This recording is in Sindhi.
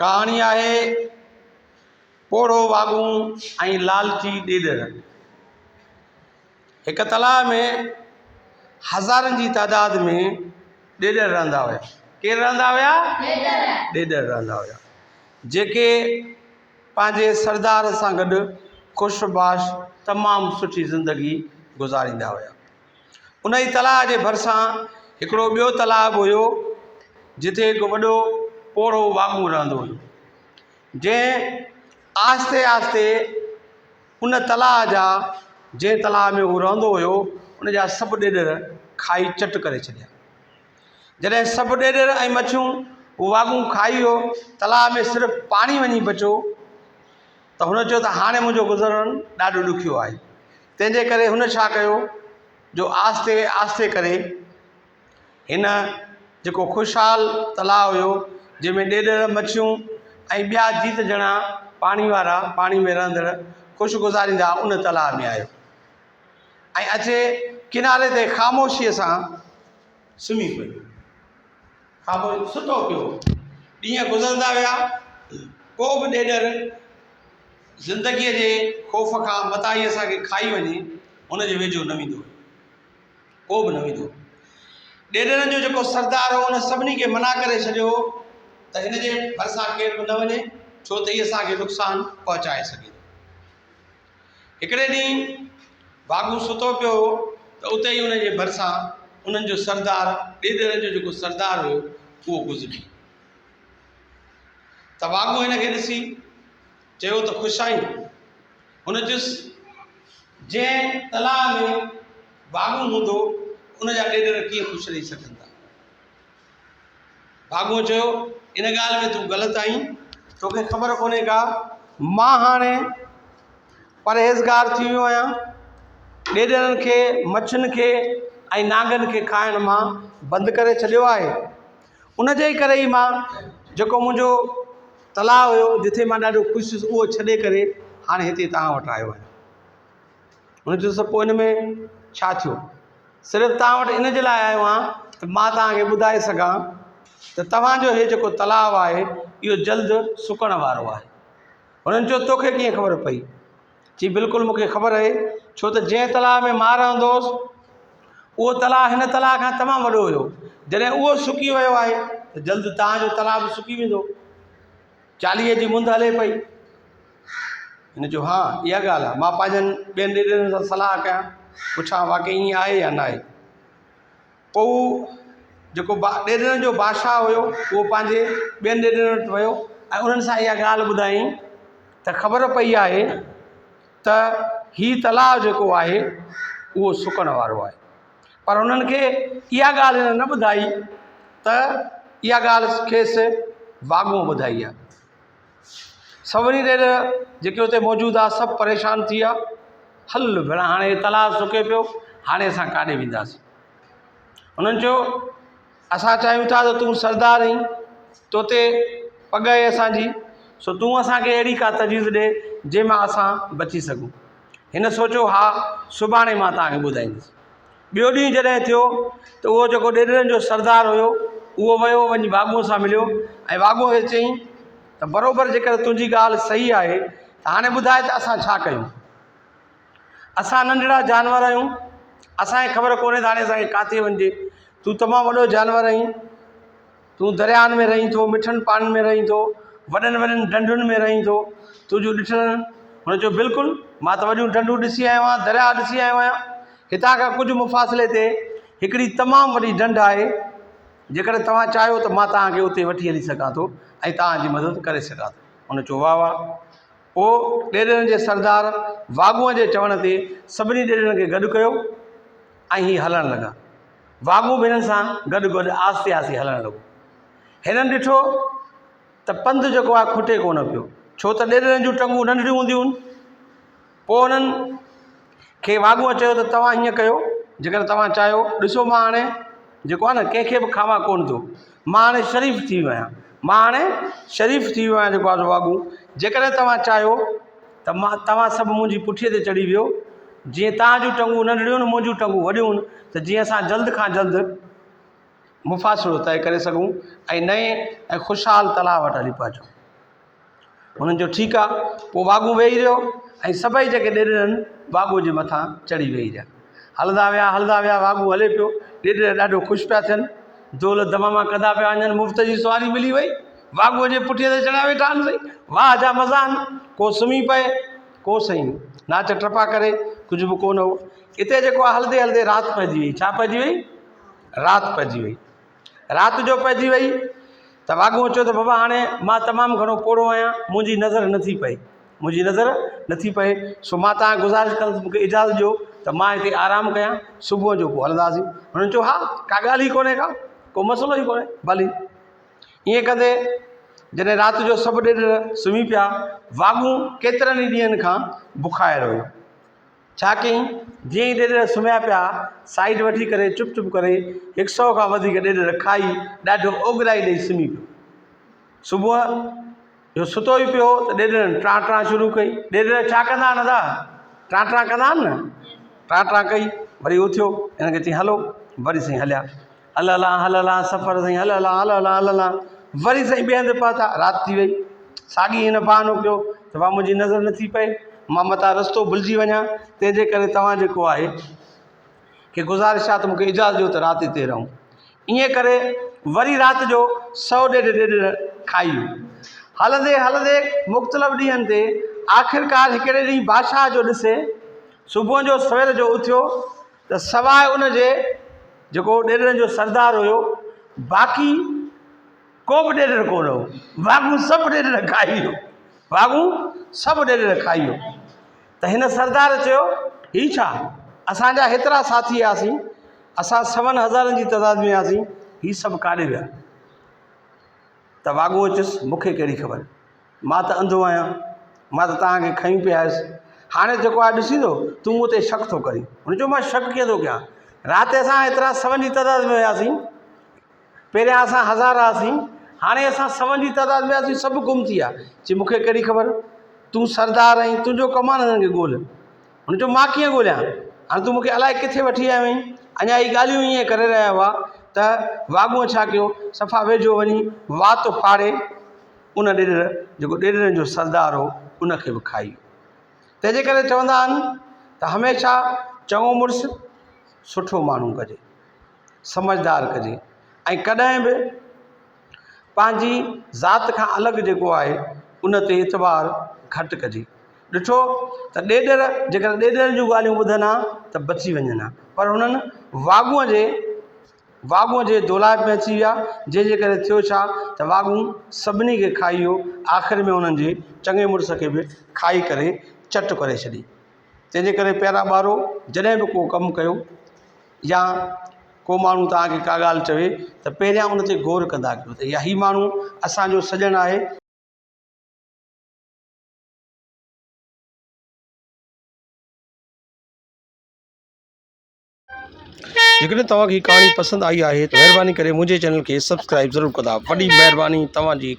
ڪهاڻي آهي پوڙهو واڳون ۽ لالچي ڏيڏر. هڪ تلاء ۾ هزارن جي تعداد ۾ ڏيڏر رهندا هيا. ڪير رهندا هيا؟ ڏيڏر رهندا هيا. جيڪي پنهنجي سردار سان گڏ خوش باش تمام سٺي زندگي گذاريندا هيا. انهيء تلاء جي ڀرسان هڪڙو ٻيو تلاء به هيو، جتي هڪ وڏو پوڙهو واڳون رهندو هيو، جنهن آهستي آهستي ان تلاء جا جنهن تلاء ۾ هو رهندو هيو، ان جا سڀ ڏيڏر کائي چٽ ڪري ڇڏيا. جڏهن سڀ ڏيڏر ۽ مڇيون هو واڳون کائي ويو، تلاء ۾ صرف پاڻي وڃي بچيو ته هن چيو ته هاڻي منهنجو گذرڻ ڏاڍو ڏکيو آهي. تنهن جي ڪري هن ڇا ڪيو جو آهستي آهستي ڪري هن جيڪو خوشحال تلاء هيو جنهن ۾ ڏيڏر مڇيون ۽ ٻيا جيت جڻا پاڻي وارا پاڻي ۾ رهندڙ خوش گذاريندا ان تلاء ۾ آيو ۽ اچي ڪناري تي خاموشيء سان سمهي پيو. خاموش ستو پيو هو. ڏينهن گذرندا ويا ڪو به ڏيڏر زندگيء جي خوف کان متان هي اسان کي کائي وڃي، هن جي ويجهو نه ويندو هو. ڪو به نه ويندو هو. ڏيڏرن جو جيڪو سردار هو، ان سڀني کي منع ڪري ڇڏيو هو ته هن جي ڀرسان ڪير به نه وڃي، ڇو ته هي اسان کي نقصان پهچائي سگهي ٿو. هڪڙي ڏينهن واڳون ستو پيو هو ته اتي ئي ان جي ڀرسان انهن جو سردار، ڏيڏرن جو جيڪو سردار هيو، اهو گذريو. ته واڳون هن کي ڏسي چيو ته خوش آهين؟ هن چيس، جنهن تلاء ۾ واڳون هوندو، ان جا ڏيڏر ڪيئن خوش رهي سگهن ٿا؟ واڳونء چيو، ان ڳالهه ۾ تون غلط آهين، توکي خبر ڪونهي ڪا، مان هاڻي پرهيزگار ٿي ويو آهيان، ڏيڏرن کي، مڇين کي ۽ نانگن کي کائڻ مان بند ڪري ڇڏيو آهي. ان جي ڪري ئي مان جيڪو منهنجو تلاء هيو جتي مان ڏاڍو خوش هيس اهو ڇڏي ڪري هاڻي هتي توهان وٽ آيو آهيان. هن چيس ته پوء ان ۾ ڇا ٿيو؟ صرف توهان وٽ ان جي لاء آيو آهيان ته مان توهان کي ٻڌائي سگهان ته توهان جو هي جيڪو تلاء آهي اهو جلد سڪڻ وارو آهي. هنن چيو توکي ڪيئن خبر پئي؟ چي بلڪل مون کي خبر اهي ڇو ته جنهن تلاء ۾ مان رهندو هوس اهو تلاء هن تلاء کان تمام وڏو هيو جڏهن اهو سڪي ويو آهي ته جلد توهان جو تلاء به سڪي ويندو. چاليهي جي مند هلي پئي. هن چيو ها اها ڳالهه آهي مان پنهنجن ٻين ڏيڏرن سان صلاح ڪيان پڇان واقعي ائين آهي يا ناهي. پوء هو جيڪو ڏيڏرن جو بادشاهه هيو اهو پنهنجي ٻين ڏيڏرن وٽ ويو ۽ انهن سان اها ڳالهه ٻڌايائين ته خبر پئي آهي ته هي تلاء جيڪو آهي اهو سڪڻ وارو آهي پر انهن کي اها ڳالهه هن نه ٻڌائي ته اها ڳالهه کيس واڳون ٻڌائي آهي. سڀني ڏيڏر جيڪي اتي موجود هئا سڀ پريشان ٿي ويا هل ڀيڻا هاڻي هي تلاء سڪي پيو هاڻي اسان ڪاڏي وينداسين. هنن چيو اسان چاهيون ٿا ته تون سردار آهين تو تي پڳ آهي اسان جي سو تون اسان کي اهڙي ڪا تجويز ڏي جنهن مان اسان بچي سگهون. هن سوچيو ها سڀاڻي مان توهان کي ٻڌائيندس. ٻيو ڏينهن جڏهن ٿيو ته اهو جيڪو ڏيڏرن جو سردار هيو اهو ويو وڃي واڳونء سان مليو ۽ واڳونء کي چيائين ته بروبر جيڪر تنهنجي ڳالهه صحيح آهي ته هاڻي ٻڌاء ته اسان ڇا ڪيون؟ اسان ننڍڙا جانور آهيون، اسان کي خبر ڪونهي ته هاڻي اسان کي ڪاٿي وڃجي. تون تمام وڏو جانور آهين، تون درياهن ۾ رهين ٿو، مٺن پاڻين ۾ رهين ٿو، وڏن وڏن ڍنڍن ۾ رهين ٿو، تنهنجون ڏٺل هن چيو بلڪل مان ته وڏيون ڍنڍون ڏسي آيو آهيان، درياهه ڏسي آيو آهيان. هتان کان ڪجهه مفاصلي تي هڪڙي تمام وڏي ڍنڍ آهي، جيڪڏهن توهان چاهيو ته مان توهان کي اتي وٺي هلي سگهان ٿو ۽ توهان جي مدد ڪري سگهان ٿو. هن چيو واهه واهه. پوء ڏيڏرن جي سردار واڳونء جي چوڻ تي سڀني ڏيڏرن کي گڏ ڪيو ۽ هي هلڻ لڳا. واڳون به هنن سان گڏ گڏ آهستي آهستي هلڻ لڳو. هنن ڏٺو ته پنڌ جيڪو آهي کٽي ڪونه پيو، ڇو ته ڏيڏرن جون ٽنگون ننڍڙيون هونديون هن. پوء انهن کي واڳونء چيو ته توهان هيئن ڪيو، جيڪڏهن توهان چاهيو، ڏسو مان هاڻي جيڪو آهي نه ڪنهن کي به کاوان ڪونه ٿو، مان هاڻي شريف ٿي ويو آهيان، مان هاڻي شريف ٿي ويو آهيان جيڪو آهي سو واڳون، جيڪڏهن توهان چاهيو ته مان توهان سڀ منهنجي پٺيء تي چڙهي ويهو، جيئن توهان جون ٽنگون ننڍڙيون آهن منهنجون ٽنگون وڏيون آهن ته جيئن اسان جلد کان جلد مفاصلو طئي ڪري سگهون ۽ نئين ۽ خوشحال تلاء وٽ هلي پهچون. هنن چيو ٺيڪ آ. پوء واڳون ويهي رهيو ۽ سڀئي جيڪي ڏيڏر آهن واڳونء جي مٿان چڙهي ويهي رهيا. هلندا ويا هلندا ويا واڳون هلي پيو. ڏيڏر ڏاڍو خوش پيا ٿين. دول دماما ڪندا پيا وڃن. مفت جي سواري ملي وئي. واڳونء جي پٺيء تي چڙهيا ويٺا آهن سائين. واهه جا مزا آهن. ڪو سمهي پئي ڪو سائين ناچ ٽپا ڪري. ڪجهه به ڪونه هو. اتي جيڪو آهي هلندي هلندي رات پئجي وئي. ڇا پئجي وئي؟ رات پئجي وئي. رات جو پئجي وئي ته واڳونء چيو ته بابا هاڻي مان تمام گهڻو پوڙهو آهيان، منهنجي نظر نٿي پئي، منهنجي نظر نٿي پئي، سو مان توهان کي گذارش ڪندس مون کي اجازت ڏيو ته مان هتي آرام ڪيان، صبح جو پوء هلنداسين. هنن چيو ها ڪا ڳالهه ئي ڪونهي ڪا، ڪو مسئلو ئي ڪونهي، ڀلي. ائين ڪندي جڏهن رات جو سڀ ڏيڏر سمهي پيا، واڳون ڪيترن ئي ڏينهن کان بکايل هيو. ڇا ڪيائين، جيئن ئي ڏيڏر سمهيا پيا، سائيڊ وٺي ڪري چپ چپ ڪري هڪ سئو کان وڌيڪ ڏيڏر کائي ڏاڍو اوڳرائي ڏئي سمهي پيو. صبح جو ستو ئي پيو هو ته ڏيڏرن ٽان ٽان شروع ڪئي. ڏيڏر ڇا ڪندا آهن ادا؟ ٽان ٽان ڪندا آهن نه؟ ٽان ٽان ڪئي، وري اٿيو، هن کي چيائين هلو، وري سائين هليا. هل هلان هل هلان سفر سائين هل هلان هل هلان هل هلان وري سائين ٻئي هنڌ پهتا رات ٿي وئي ساڳي هن بهانو ڪيو ته ڀاء منهنجي نظر نٿي پئي مان متان رستو ڀلجي وڃان تنهن جي ڪري توهان جيڪو آهي کي گذارش آهي ته مونکي اجازت ڏيو ته رات هتي رهون ائين ڪري وري رات جو سو ڏيڍ ڏيڍ کائي ويو هلندي هلندي مختلف ڏينهن تي آخرڪار هڪڙي ڏينهن بادشاهه جو ڏسي صبح جو سوير جو اٿيو ته سواء ان جي جيڪو ڏيڏرن جو سردار هيو، باقي ڪو به ڏيڏر ڪونه هو. واڳون سڀ ڏيڏر کائي ويو. واڳون سڀ ڏيڏر کائي ويو. ته هن سردار چيو، هي ڇا؟ اسان جا هيترا ساٿي هئاسين، اسان سون هزارن جي تعداد ۾ هئاسين، هي سڀ ڪاڏي ويا؟ ته واڳونء چيس، مون کي ڪهڙي خبر؟ مان ته انڌو آهيان، مان ته توهان کي کنيون پئي آيس، هاڻي جيڪو آهي ڏسين ٿو، تون مون تي شڪ ٿو ڪرين. هن چيو، مان شڪ ڪيئن ٿو ڪيان؟ رات اسان ايترا سون جي تعداد ۾ هياسين، پهريان اسان هزار هئاسين، هاڻي اسان سون جي تعداد ۾ هياسين، سڀ گم ٿي ويا. چي مون کي ڪهڙي خبر، تون سردار آهين، تنهنجو ڪم آهي نه هنن کي ڳولهه. هن چيو، مان ڪيئن ڳولهيان؟ هاڻي تون مون کي الائي ڪٿي وٺي آيو آهين. اڃا هي ڳالهيون ائين ڪري رهيا هئا ته واڳونء ڇا ڪيو، صفا ويجهو وڃي وات ڦاڙي ان ڏيڏر جيڪو ڏيڏرن جو سردار هو ان کي به کائي ويو. تنهن جي ڪري چوندا آهن ته هميشه چڱو مڙس سٺو ماڻهو ڪجي، سمجهدار ڪجي ۽ ڪڏهن به پنهنجي ذات کان الڳ جيڪو آهي ان تي اعتبار گهٽ ڪجي. ڏٺو ته ڏيڏر جيڪڏهن ڏيڏرن جون ڳالهيون ٻڌن ها ته بچي وڃن ها پر هنن واڳونء جي واڳونء جي دولاب ۾ اچي ويا، جنهن جي ڪري ٿيو ڇا ته واڳون سڀني کي کائي ويو، آخر ۾ انهن جي چڱي مڙس کي به کائي ڪري چٽ ڪري ڇڏي. تنهن جي ڪري پيارا ٻارو جڏهن به ڪو ڪم ڪيو يا ڪو ماڻهو توهان کي ڪا ڳالهه چوي ته پهريان ان تي غور ڪندا ڪيو ته يا هي ماڻهو اسان جو سڄڻ آهي. جيڪڏهن توهان کي هي ڪهاڻي پسند آئي آهي ته مهرباني ڪري منهنجي چينل کي سبسڪرائب ضرور ڪندا وڏي مهرباني توهان جي.